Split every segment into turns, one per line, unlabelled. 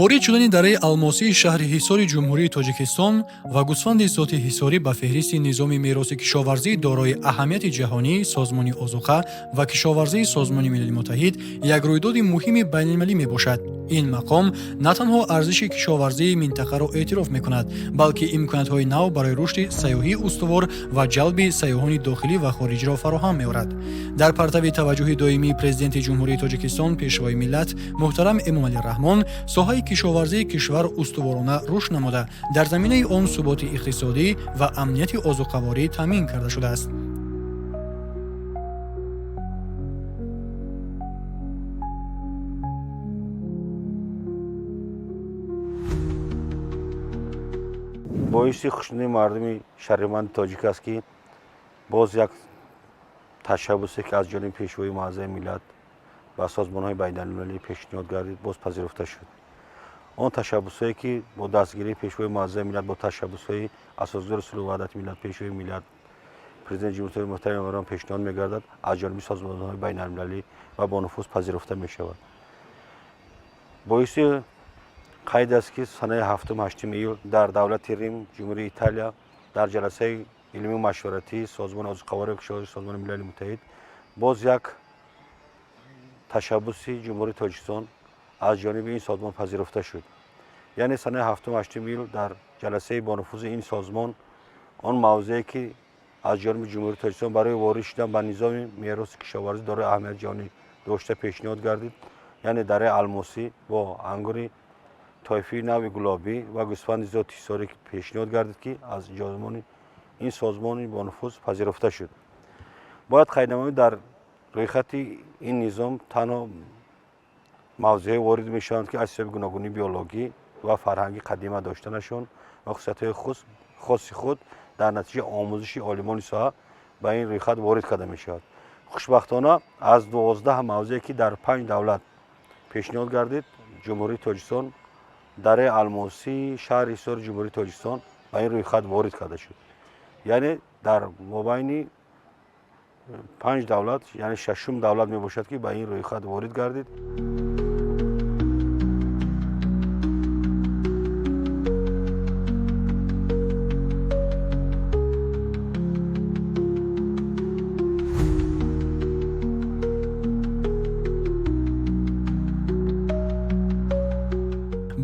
Ворид шудани дараи Алмосии шаҳри Ҳисори Ҷумҳурии Тоҷикистон ва гӯсфанди зоти ҳисорӣ ба феҳристи низоми мероси кишоварзӣ дорои аҳамияти ҷаҳонӣ Созмони озуқа ва кишоварзии Созмони Милали Муттаҳид як рӯйдоди муҳими байналмилалӣ мебошад. Ин мақом на танҳо арзиши кишоварзии минтақаро эътироф мекунад, балки имкониятҳои нав барои рушди сайёҳии устувор ва ҷалби сайёҳони дохилӣ ва хориҷиро фароҳам меорад. Дар партави таваҷҷӯҳи доимии Президенти Ҷумҳурии Тоҷикистон, Пешвои миллат муҳтарам Эмомалӣ Раҳмон, соҳаи кишоварзии кишвар устуворона рушд намуда, дар заминаи он суботи иқтисодӣ ва амнияти озуқаворӣ таъмин карда шудааст.
Боиси хушнудии мардуми шариманди тоҷик аст, ки боз як ташаббусе, ки аз ҷониби Пешвои муаззами миллат ба созмонҳои байналмилалӣ пешниҳод гардид, боз пазируфта шуд. Он ташаббусҳое, ки бо дастгирии Пешвои муаззами миллат, бо ташаббусҳои Асосгузори сулҳу ваҳдати миллат, Пешвои миллат, Президенти Ҷумҳурии муҳтарами Эрон пешниҳод мегардад, аз ҷониби созмонҳои байналмилалӣ ва бонуфуз пазируфта мешавад. Боиси қайд аст, ки санаи 7-8 июл дар давлати Рим, Ҷумҳурии Италия, дар ҷаласаи илмию машваратии Созмони озуқаворию кишоварзии Созмони Милали Муттаҳид боз як ташаббуси Ҷумҳурии Тоҷикистон аз ҷониби ин созмон пазируфта шуд. Яъне санаи 7-8 июл дар ҷаласаи бонуфузи ин созмон он мавзее, ки аз ҷониби Ҷумҳурии Тоҷикистон барои ворид шудан ба низоми мероси кишоварзӣ дорои аҳамияти ҷаҳонӣ дошта пешниҳод гардид, яъне дараи Алмосӣ бо ангури тоифии нави гулобӣ ва гӯсфанди зоти ҳисорӣ пешниҳод гардид, ки аз ҷониби ин созмони бонуфуз пазируфта шуд. Бояд қайд намоем, дар рӯйхати ин низом танҳо мавзеъҳое ворид мешаванд, ки аз ҳисоби гуногунии биологӣ ва фарҳанги қадима доштанашон ва хусусиятҳои хоси худ дар натиҷаи омӯзиши олимони соҳа ба ин рӯйхат ворид карда мешавад. Хушбахтона, аз 12 мавзеъе, ки дар панҷ давлат пешниҳод гардид, Ҷумҳурии Тоҷикистон, дараи Алмосии шаҳри Ҳисори Ҷумҳурии Тоҷикистон ба ин рӯйхат ворид карда шуд. Яъне дар мобайни панҷ давлат, яъне шашум давлат мебошад, ки ба ин рӯйхат ворид гардид.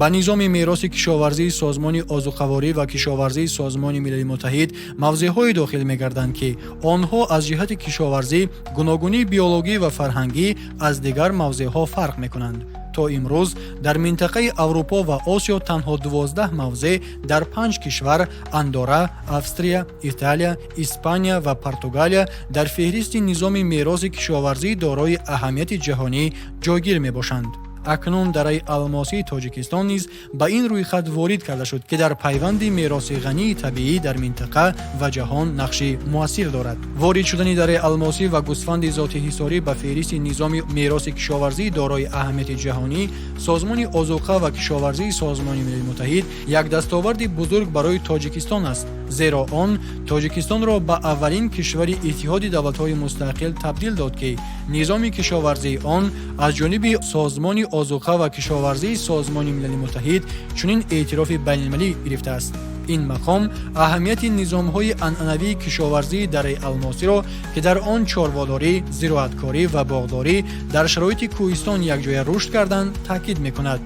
Ба низоми мероси кишоварзии Созмони озуқаворӣ ва кишоварзии Созмони Милали Муттаҳид мавзеъҳое дохил мегарданд, ки онҳо аз ҷиҳати кишоварзӣ, гуногунии биологӣ ва фарҳангӣ аз дигар мавзеъҳо фарқ мекунанд. То имрӯз дар минтақаи Аврупо ва Осиё танҳо 12 мавзеъ дар панҷ кишвар: Андора, Австрия, Италия, Испания ва Португалия дар феҳристи низоми мероси кишоварзӣ дорои аҳамияти ҷаҳонӣ ҷойгир мебошанд. Акнун дараи Алмосии Тоҷикистон низ ба ин рӯйхат ворид карда шуд, ки дар пайванди мероси ғании табиӣ дар минтақа ва ҷаҳон нақши муассир дорад. Ворид шудани дараи Алмосӣ ва гӯсфанди зоти ҳисорӣ ба феҳристи низоми мероси кишоварзӣ дорои аҳамияти ҷаҳонӣ Созмони озуқа ва кишоварзии Созмони Милали Муттаҳид як дастоварди бузург барои Тоҷикистон аст, зеро он Тоҷикистонро ба аввалин кишвари Иттиҳоди Давлатҳои Мустақил табдил дод, ки низоми кишоварзии он аз ҷониби Созмони озуқа ва кишоварзии Созмони Милали Муттаҳид чунин эътирофи байналмилалӣ гирифтааст. Ин мақом аҳамияти низомҳои анъанавии кишоварзии дараи Алмосиро, ки дар он чорводорӣ, зироаткорӣ ва боғдорӣ дар шароити кӯҳистон якҷоя рушд карданд, таъкид мекунад.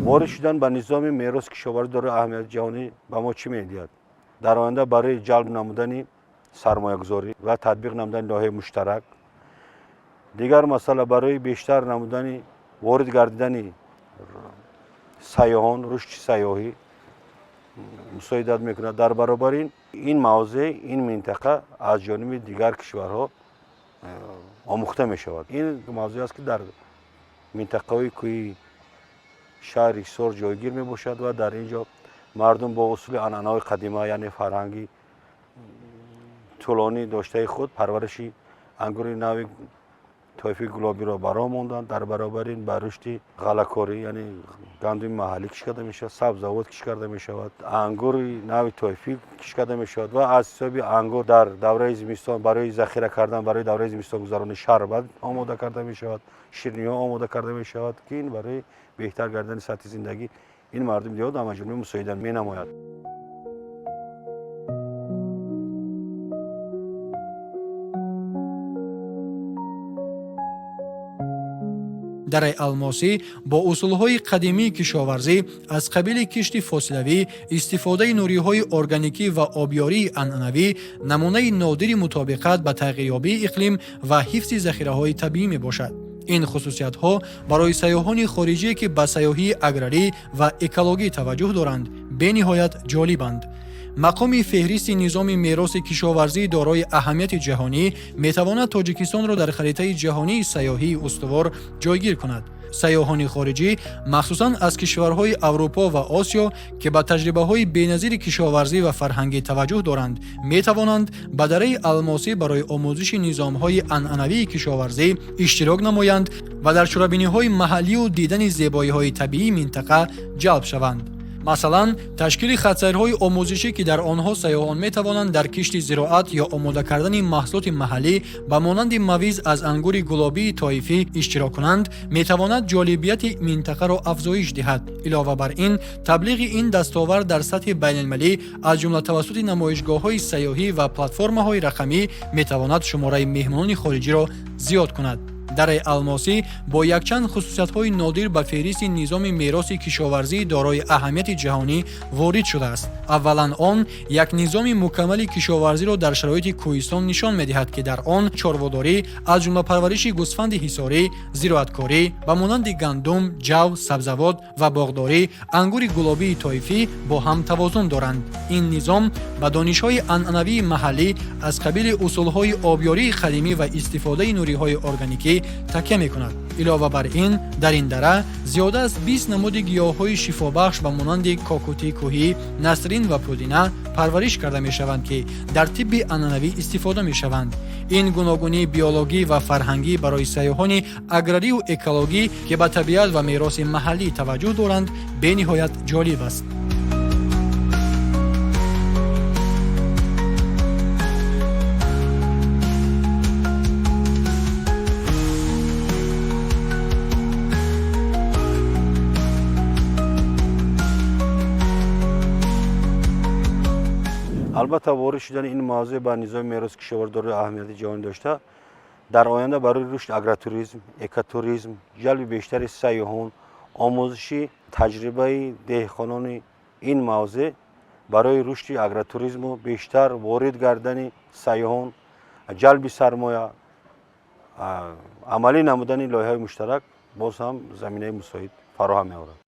Ворид шудан ба низоми мероси кишоварзӣ дорои аҳамияти ҷаҳонӣ ба мо чӣ медиҳад? Дар оянда барои ҷалб намудани сармоягузорӣ ва татбиқ намудани лоиҳаи муштарак, дигар масъала, барои бештар намудани ворид гардидани сайёҳон, рушди сайёҳӣ мусоидат мекунад. Дар баробари ин, ин мавзеъ, ин минтақа аз ҷониби дигар кишварҳо омӯхта мешавад. Ин мавзеъ аст, ки дар минтақаҳои кӯҳии шаҳри Ҳисор ҷойгир мебошад ва дар ин ҷо мардум бо усули анъанаҳои қадима, яъне фарҳанги тӯлонӣ доштаи худ, парвариши ангури нави тоифи гулобиро ба роҳ монданд. Дар баробари ин ба рушди ғаллакорӣ, яъне гандуми маҳаллӣ кишт карда мешавад, сабзавот кишт карда мешавад, ангури нави тоифӣ кишт карда мешавад ва аз ҳисоби ангур дар давраи зимистон барои захира кардан, барои давраи зимистонгузаронӣ шарбат омода карда мешавад, ширниҳо омода карда мешавад, ки ин барои беҳтар гардани сатҳи зиндагӣ ин мардуми деҳот ҳамаҷониба мусоидат менамояд.
Дараи Алмосӣ бо усулҳои қадимии кишоварзӣ аз қабили кишти фосилавӣ, истифодаи нуриҳои органикӣ ва обёрии анъанавӣ намунаи нодири мутобиқат ба тағйирёбии иқлим ва ҳифзи захираҳои табиӣ мебошад. Ин хусусиятҳо барои сайёҳони хориҷие, ки ба сайёҳии аграрӣ ва экологӣ таваҷҷӯҳ доранд, бениҳоят ҷолибанд. Мақоми феҳристи низоми мероси кишоварзӣ дорои аҳамияти ҷаҳонӣ метавонад Тоҷикистонро дар харитаи ҷаҳонии сайёҳии устувор ҷойгир кунад. Сайёҳони хориҷӣ, махсусан аз кишварҳои Аврупо ва Осиё, ки ба таҷрибаҳои беназири кишоварзӣ ва фарҳангӣ таваҷҷӯҳ доранд, метавонанд ба дараи Алмосӣ барои омӯзиши низомҳои анъанавии кишоварзӣ иштирок намоянд ва дар чорабиниҳои маҳаллию дидани зебоиҳои табиии минтақа ҷалб шаванд. Масалан, ташкили хатсайрҳои омӯзишӣ, ки дар онҳо сайёҳон метавонанд дар кишти зироат ё омода кардани маҳсулоти маҳаллӣ ба монанди мавиз аз ангури гулобии тоифӣ иштирок кунанд, метавонад ҷолибияти минтақаро афзоиш диҳад. Илова бар ин, таблиғи ин дастовард дар сатҳи байналмилалӣ, аз ҷумла тавассути намоишгоҳҳои сайёҳӣ ва платформаҳои рақамӣ, метавонад шумораи меҳмонони хориҷиро зиёд кунад. Дараи Алмосӣ бо якчанд хусусиятҳои нодир ба феҳристи низоми мероси кишоварзӣ дорои аҳамияти ҷаҳонӣ ворид шудааст. Аввалан, он як низоми мукаммали кишоварзиро дар шароити кӯҳистон нишон медиҳад, ки дар он чорводорӣ, аз ҷумла парвариши гӯсфанди ҳисорӣ, зироаткорӣ ба монанди гандум, ҷав, сабзавот ва боғдорӣ, ангури гулобии тоифӣ бо ҳам тавозун доранд. Ин низом ба донишҳои анъанавии маҳаллӣ аз қабили усулҳои обёрии қадимӣ ва истифодаи нуриҳои органикӣ такя мекунад. Илова бар ин, дар ин дара зиёда аз 20 намуди гиёҳҳои шифобахш ба монанди кокути кӯҳӣ, насрин ва пудина парвариш карда мешаванд, ки дар тибби анъанавӣ истифода мешаванд. Ин гуногунии биологӣ ва фарҳангӣ барои сайёҳони аграрию экологӣ, ки ба табиат ва мероси маҳаллӣ таваҷҷӯҳ доранд, бениҳоят ҷолиб аст.
Албатта, ворид шудани ин мавзӯъ ба низоми мероси кишоварзӣ дорои аҳамияти ҷаҳонӣ дошта, дар оянда барои рушди агротуризм, экотуризм, ҷалби бештари сайёҳон, омӯзиши таҷрибаи деҳқонони ин мавзеъ барои рушди агротуризму бештар ворид гардани сайёҳон, ҷалби сармоя, амалӣ намудани лоиҳаҳои муштарак боз ҳам заминаи мусоид фароҳам меорад.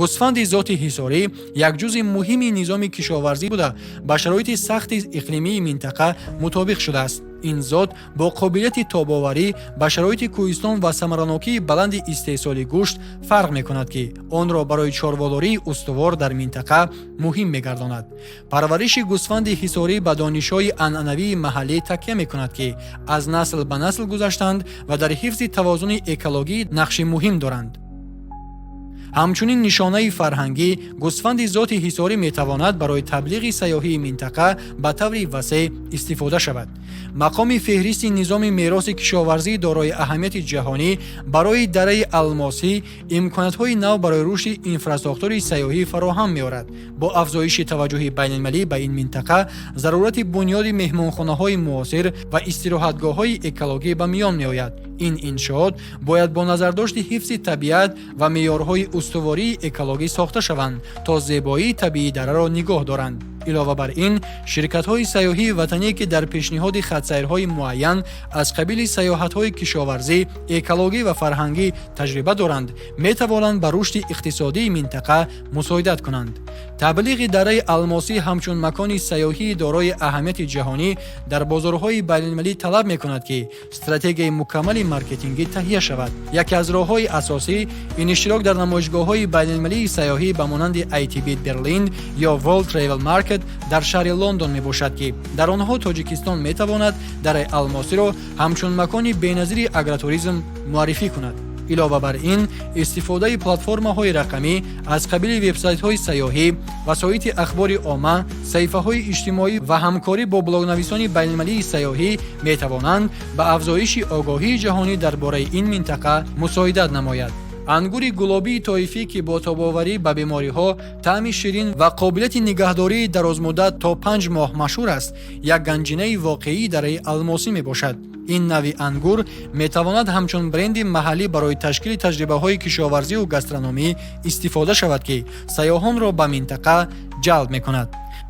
Гӯсфанди зоти ҳисорӣ як ҷузъи муҳими низоми кишоварзӣ буда, ба шароити сахти иқлимии минтақа мутобиқ шудааст. Ин зот бо қобилияти тобоварӣ ба шароити кӯҳистон ва самаранокии баланди истеҳсоли гӯшт фарқ мекунад, ки онро барои чорводории устувор дар минтақа муҳим мегардонад. Парвариши гӯсфанди ҳисорӣ ба донишҳои анъанавии маҳаллӣ такя мекунад, ки аз насл ба насл гузаштанд ва дар ҳифзи тавозуни экологӣ нақши муҳим доранд. Ҳамчунин нишонаи фарҳангӣ гӯсфанди зоти ҳисорӣ метавонад барои таблиғи сайёҳии минтақа ба таври васеъ истифода шавад. Мақоми феҳристи низоми мероси кишоварзӣ дорои аҳамияти ҷаҳонӣ барои дараи Алмосӣ имкониятҳои нав барои рушди инфрасохтори сайёҳӣ фароҳам меорад. Бо афзоиши таваҷҷӯҳи байналмилалӣ ба ин минтақа, зарурати бунёди меҳмонхонаҳои муосир ва истироҳатгоҳҳои экологӣ ба миён меояд. Ин иншоот бояд бо назардошти ҳифзи табиат ва меъёрҳои устувории экологӣ сохта шаванд, то зебоии табиии дараро нигоҳ доранд. Илова бар ин, ширкатҳои сайёҳии ватанӣ, ки дар пешниҳоди хатсайрҳои муайян аз қабили сайёҳатҳои кишоварзӣ, экологӣ ва фарҳангӣ таҷриба доранд, метавонанд ба рушди иқтисодии минтақа мусоидат кунанд. Таблиғи Дараи Алмосӣ ҳамчун макони сайёҳии дорои аҳамияти ҷаҳонӣ дар бозорҳои байналмилалӣ талаб мекунад, ки стратегияи мукаммали маркетингӣ таҳия шавад. Яке аз роҳҳои асосӣ ин иштирок дар намоишгоҳҳои байналмилалии сайёҳӣ ба монанди ITB Берлин ё World Travel Market дар шаҳри Лондон мебошад, ки дар онҳо Тоҷикистон метавонад Дараи Алмосиро ҳамчун макони беназири агротуризм муаррифӣ кунад. Илова бар ин, истифодаи платформаҳои рақамӣ аз қабили вебсайтҳои сайёҳӣ, васоити ахбори омма, саҳифаҳои иҷтимоӣ ва ҳамкорӣ бо блогнависони байналмилалии сайёҳӣ метавонанд ба афзоиши огоҳии ҷаҳонӣ дар бораи ин минтақа мусоидат намояд. Ангури гулобии тоифӣ, ки бо тобоварӣ ба бемориҳо, таъми ширин ва қобилияти нигаҳдории дарозмуддат то 5 моҳ машҳур аст, як ганҷинаи воқеии Дараи Алмосӣ мебошад. Ин навъи ангур метавонад ҳамчун бренди маҳаллӣ барои ташкили таҷрибаҳои кишоварзию гастрономӣ истифода шавад, ки сайёҳонро ба минтақа ҷалб мекунад.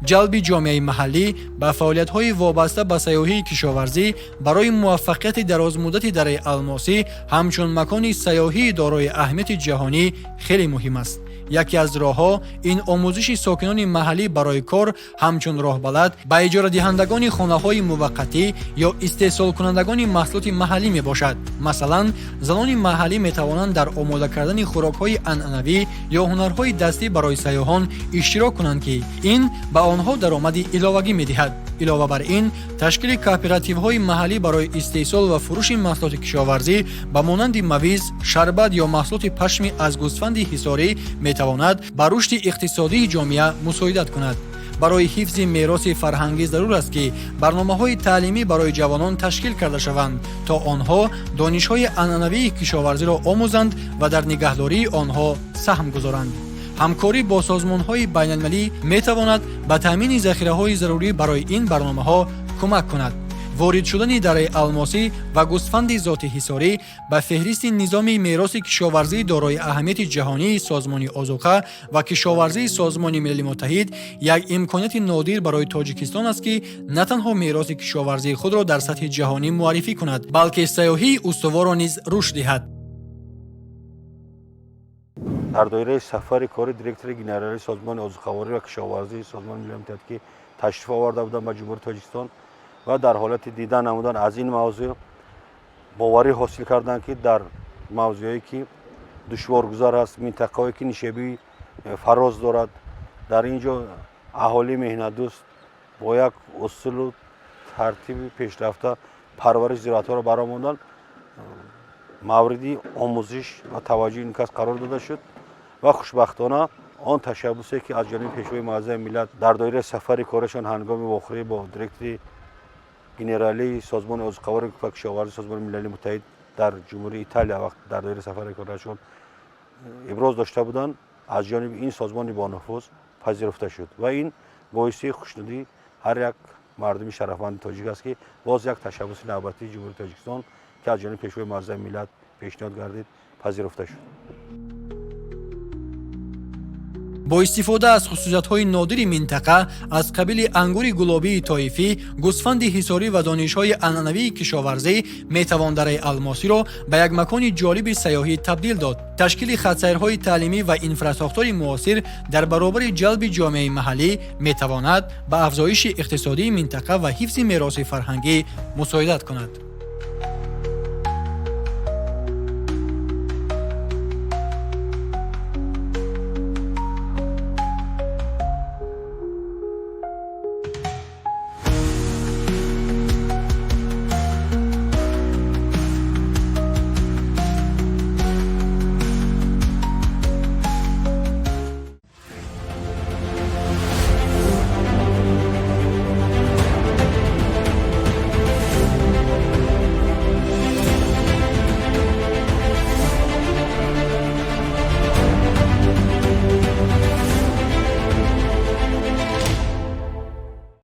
Ҷалби ҷомеаи маҳаллӣ ба фаъолиятҳои вобаста ба сайёҳии кишоварзӣ барои муваффақияти дарозмуддати Дараи Алмосӣ ҳамчун макони сайёҳии дорои аҳамияти ҷаҳонӣ хеле муҳим аст. Яке аз роҳҳо ин омӯзиши сокинони маҳаллӣ барои кор ҳамчун роҳбалад, ба иҷорадиҳандагони хонаҳои муваққатӣ ё истеҳсолкунандагони маҳсулоти маҳаллӣ мебошад. Масалан, занони маҳаллӣ метавонанд дар омода кардани хӯрокҳои анъанавӣ ё ҳунарҳои дастӣ барои сайёҳон иштирок кунанд, ки ин ба онҳо даромади иловагӣ медиҳад. Илова бар ин, ташкили кооперативҳои маҳаллӣ барои истеҳсол ва фурӯши маҳсулоти кишоварзӣ ба монанди мавиз, шарбат ё маҳсулоти пашми аз гӯсфанди ҳисорӣ метавонад ба рушди иқтисодии ҷомеа мусоидат кунад. Барои ҳифзи мероси фарҳангӣ зарур аст, ки барномаҳои таълимӣ барои ҷавонон ташкил карда шаванд, то онҳо донишҳои анъанавии кишоварзиро омӯзанд ва дар нигаҳдории онҳо саҳм гузоранд. Ҳамкорӣ бо созмонҳои байналмилалӣ метавонад ба таъмини захираҳои зарурӣ барои ин барномаҳо кӯмак кунад. Ворид шудани Дараи Алмосӣ ва гӯсфанди зоти ҳисорӣ ба феҳристи низоми мероси кишоварзии дорои аҳамияти ҷаҳонии Созмони озуқа ва кишоварзии Созмони Милали Муттаҳид як имконияти нодир барои Тоҷикистон аст, ки на танҳо мероси кишоварзии худро дар сатҳи ҷаҳонӣ муаррифӣ кунад, балки сайёҳии устуворро низ рушд диҳад.
Дар доираи сафари кори директори генералии Созмони озуқаворӣ ва кишоварзии Созмони Милали Муттаҳид, ки ташриф оварда буданд ба Ҷумҳурии Тоҷикистон ва дар ҳолати дида намудан аз ин мавзӯъ боварӣ ҳосил карданд, ки дар мавзӯъҳое ки душворгузар аст, минтақаҳое ки нишебии фароз дорад, дар ин ҷо аҳолии меҳнатдӯст бо як усулу тартиби пешрафта парвариши зироатҳоро бароҳ монданд, мавриди омӯзиш ва таваҷҷӯҳи ин кас қарор дода шуд. Ва хушбахтона он ташаббусе, ки аз ҷониби Пешвои муаззами миллат дар доираи сафари корашон ҳангоми вохӯрӣ бо директори генералии Созмони озуқаворӣ ва кишоварзии Созмони Милали Муттаҳид дар Ҷумҳурии Италия вақт дар доираи сафари корашон иброз дошта буданд, аз ҷониби ин созмони бонуфуз пазируфта шуд ва ин боиси хушнудии ҳар як мардуми шарафманди тоҷик аст, ки боз як ташаббуси навбатии Ҷумҳурии Тоҷикистон, ки аз ҷониби Пешвои муаззами миллат пешниҳод гардид, пазируфта шуд.
Бо истифода аз хусусиятҳои нодири минтақа аз қабили ангури гулобии тоифӣ, гӯсфанди ҳисорӣ ва донишҳои анъанавии кишоварзӣ метавон Дараи Алмосиро ба як макони ҷолиби сайёҳӣ табдил дод. Ташкили хатсайрҳои таълимӣ ва инфрасохтори муосир дар баробари ҷалби ҷомеаи маҳаллӣ метавонад ба афзоиши иқтисодии минтақа ва ҳифзи мероси фарҳангӣ мусоидат кунад.